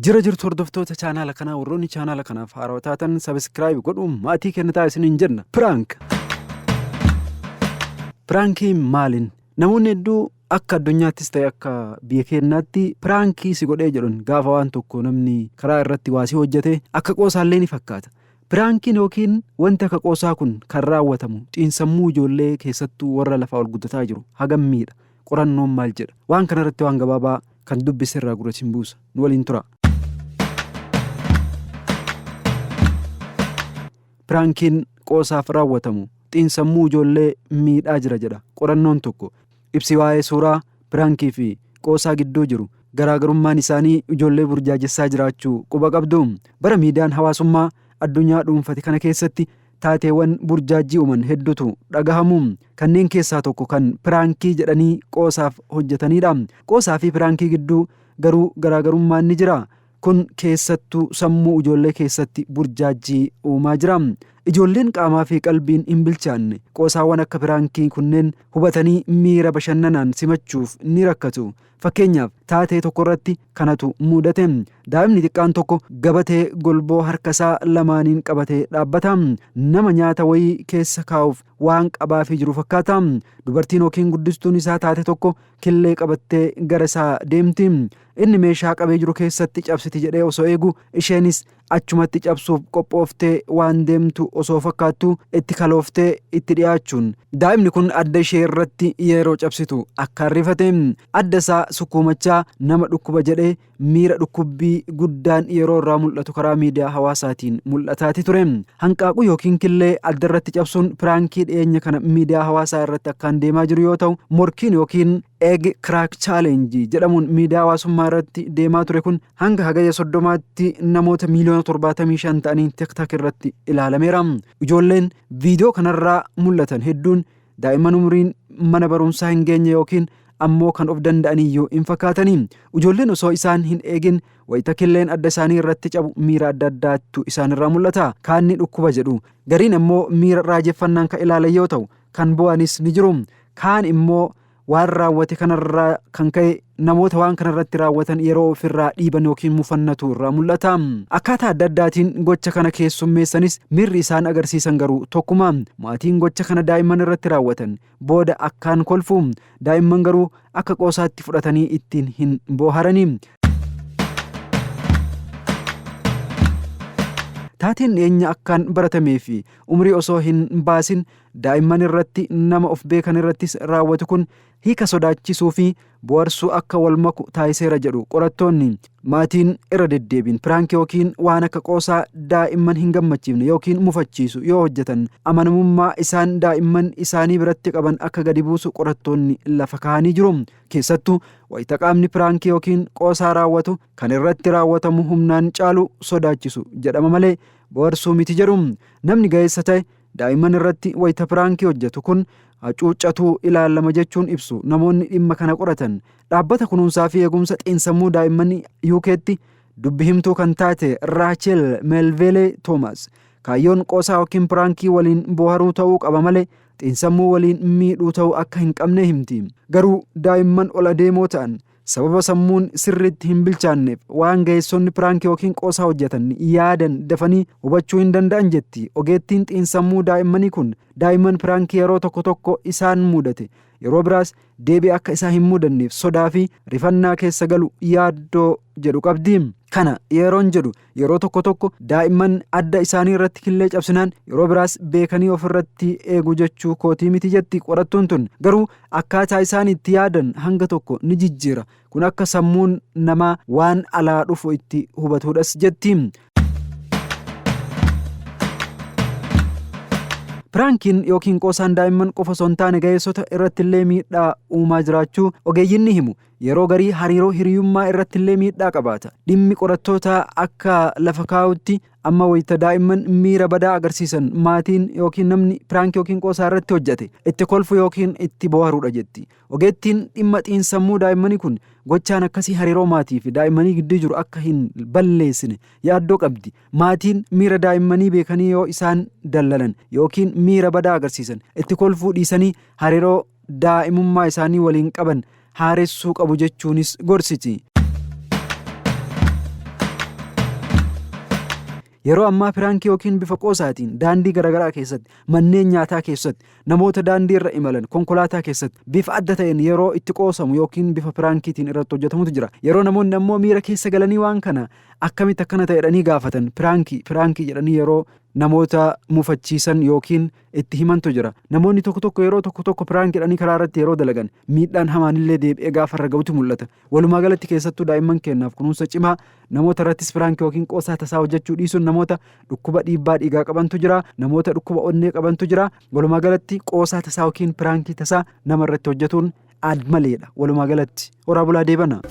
Jira jirtu hordoftoota chaanaala kanaa, warroonni chaanaala kanaaf haarawaa taatan subscribe godhuun maatii kennataa isiniin jenna. Prank. Prankiin maalin? Namoonni hedduu akka addunyaattis ta'e akka biyya keenyaatti piraankii si godhee jedhan gaafa waan tokko namni karaa irratti waa si hojjete akka qoosaallee ni fakkaata. Piraankiin yookiin wanti akka qoosaa kun kan raawwatamu xiinsammuu ijoollee keessattuu warra lafaa ol guddataa jiru hagam miidha? Qorannoon maal jedha? Waan kanarratti waan gabaabaa kan dubbise irraa gurra isin buusa. Nu waliin tura. Piraankiin qoosaaf raawwatamu xiinsammuu ijoollee miidhaa jira jedha qorannoon tokko. Ibsi waa'ee suuraa piraankii fi qoosaa gidduu jiru garaagarummaan isaanii ijoollee burjaajessaa jiraachuu quba qabdu. Bara miidiyaan hawaasummaa addunyaa dhuunfate kana keessatti taateewwan burjaajjii uuman hedduutu dhagahamu. Kanneen keessaa tokko kan piraankii jedhanii qoosaaf hojjetanidha. Qoosaa fi piraankii gidduu garuu garaagarummaan ni jira. Kun keessattuu sammuu ijoollee keessatti burjaajjii uumaa jira. Ijoolleen qaamaa fi qalbiin hin bilchaanne qoosaawwan akka piraankii kunneen hubatanii miira bashannanaan simachuuf ni rakkatu. Fakkeenyaaf taatee tokko irratti kanatu mudate. Daa'imni xiqqaan tokko gabatee golboo harka isaa lamaaniin qabatee dhaabbata. Nama nyaata wayii keessa kaa'uuf waan qabaafii jiru fakkaata. Dubartiin yookiin guddistuun isaa taate tokko killee qabattee gara isaa deemti. Inni meeshaa qabee jiru keessatti cabsiti jedhee osoo eegu isheenis achumatti cabsuuf qophooftee waan deemtu osoo fakkaattu itti kalooftee itti dhiyaachuun daa'imni kun adda ishee irratti yeroo cabsitu akka arrifate adda isaa sukkuumachaa nama dhukkuba jedhee miira dhukkubbii guddaan yeroo irraa mul'atu karaa miidiyaa hawaasaatiin mul'ataati ture. Hanqaaquu yookiin killee adda irratti cabsuun piraankii dhiyeenya kana miidiyaa hawaasaa irratti akkaan deemaa jiru yoo ta'u, morkiin yookiin Egg Crack Challenge jedhamuun miidiyaa hawaasummaa irratti deemaa ture kun hanga Hagayya 30tti namoota miiliyoona 75 ta'aniin TikTok irratti ilaalameera. Ijoolleen viidiyoo kanarraa mul'atan hedduun daa'imman umriin mana barumsaa hin geenye yookiin ammoo kan of danda'aniyyuu hin fakkaatanii. Ijoolleen osoo isaan hin eegin wayita killeen adda isaanii irratti cabu miira adda addaattu isaanirraa mul'ata. Kaan ni dhukkuba jedhu. Gariin ammoo miira raajeffannaan kan ilaalan yoo ta'u, kan bu'anis ni jiru. Kaan immoo waan raawwate kanarraa kan ka'e namoota waan kanarratti raawwatan yeroo ofirraa dhiiban yookiin mufannatu irraa mul'ata. Akkaataa adda addaatiin gocha kana keessummeessanis miirri isaan agarsiisan garuu tokkuma. Maatiin gocha kana daa'imman irratti raawwatan booda akkaan kolfu. Daa'imman garuu akka qoosaatti fudhatanii ittiin hin booharani. Taateen dhiyeenya akkaan baratamee fi umrii osoo hin baasin daa'imman irratti nama of beekan irrattis raawwatu kun hiika sodaachisuu fi boharsuu akka wal maku taasiseera jedhu qorattoonni. Maatiin irra deddeebiin piraankii yookiin waan akka qoosaa daa'imman hin gammachiifne yookiin mufachiisu yoo hojjetan amanamummaa isaan daa'imman isaanii biratti qaban akka gadi buusu qorattoonni lafa kaa'anii jiru. Keessattuu wayita qaamni piraankii yookiin qoosaa raawwatu kan irratti raawwatamu humnaan caalu sodaachisu jedhama malee boharsuu miti jedhu. Namni ga'eessa ta'e daa'imman irratti wayita piraankii hojjetu kun hacuuccatuu ilaalama jechuun ibsu namoonni dhimma kana qoratan. Dhaabbata kunuunsaa fi eegumsa xiinsammuu daa'immanii UK'tti dubbi himtuu kan taate Raachel Melveelee Toomaas kaayyoon qoosaa yookiin piraankii waliin booharuu ta'uu qaba malee xiinsammuu waliin miidhuu ta'uu akka hin qabne himti. Garuu daa'imman ol adeemoo ta'an sababa sammuun sirriitti hin bilchaanneef waan ga'eessonni piraankii yookiin qoosaa hojjetan yaadan dafanii hubachuu hin danda'an jetti. Ogeettiin xiinsammuu daa'immanii kun daa'imman piraankii yeroo tokko tokko isaan mudate yeroo biraas deebi'ee akka isaan hin mudanneef sodaa fi rifannaa keessa galu yaaddoo jedhu qabdi. Kana yeroon jedhu yeroo tokko tokko daa'imman adda isaanii irratti killee cabsinaan yeroo biraas beekanii ofirratti eegu jechuu kootii miti jetti qorattuun tun. Garuu akkaataa isaan itti yaadan hanga tokko ni jijjiira. Kun akka sammuun namaa waan alaa dhufu itti hubatuudhas jetti. Piraankiin yookiin qoosaan daa'imman qofa osoo hin taane ga'eessota irrattillee miidhaa uumaa jiraachuu ogeeyyiin ni himu. Yeroo garii hariiroo hiriyummaa irrattillee miidhaa qabaata. Dhimmi qorattootaa akka lafa kaa'utti amma wayita daa'imman miira badaa agarsiisan maatiin yookiin namni piraankii yookiin qoosaa irratti hojjete itti kolfu yookiin itti booharudha jetti. Ogeettiin dhimma xiinsammuu daa'immanii kun gochaan akkasii hariiroo maatii fi daa'immanii gidduu jiru akka hin balleessine yaaddoo qabdi. Maatiin miira daa'immanii beekanii yoo isaan dallanan yookiin miira badaa agarsiisan itti kolfuu dhiisanii hariiroo daa'imummaa isaanii waliin qaban haaressuu qabu jechuunis gorsiti. Yeroo ammaa piraankii yookiin bifa qoosaatiin daandii garaagaraa keessatti, manneen nyaataa keessatti, namoota daandii irra imalan, konkolaataa keessatti bifa adda ta'een yeroo itti qoosamu yookiin bifa piraankiitiin irratti hojjetamutu jira. Yeroo namoonni ammoo miira keessa galanii waan kana akkamitti akkana ta'e jedhanii gaafatan, piraankii piraankii jedhanii yeroo namoota mufachiisan yookiin itti himantu jira. Namoonni tokko tokko yeroo tokko tokko piraankii jedhanii karaa irratti yeroo dalagan miidhaan hamaanillee deebi'ee gaafa irra ga'utu mul'ata. Walumaa galatti keessattuu daa'imman keenyaaf kunuunsa cimaa, namoota irrattis piraankii yookiin qoosaa tasaa hojjechuu dhiisuun, namoota dhukkuba dhiibbaa dhiigaa qabantu jira, namoota dhukkuba onnee qabantu jira. Walumaa galatti qoosaa tasaa yookiin piraankii tasaa nama irratti hojjetuun aad maleedha. Walumaa galatti horaa bulaa deebana.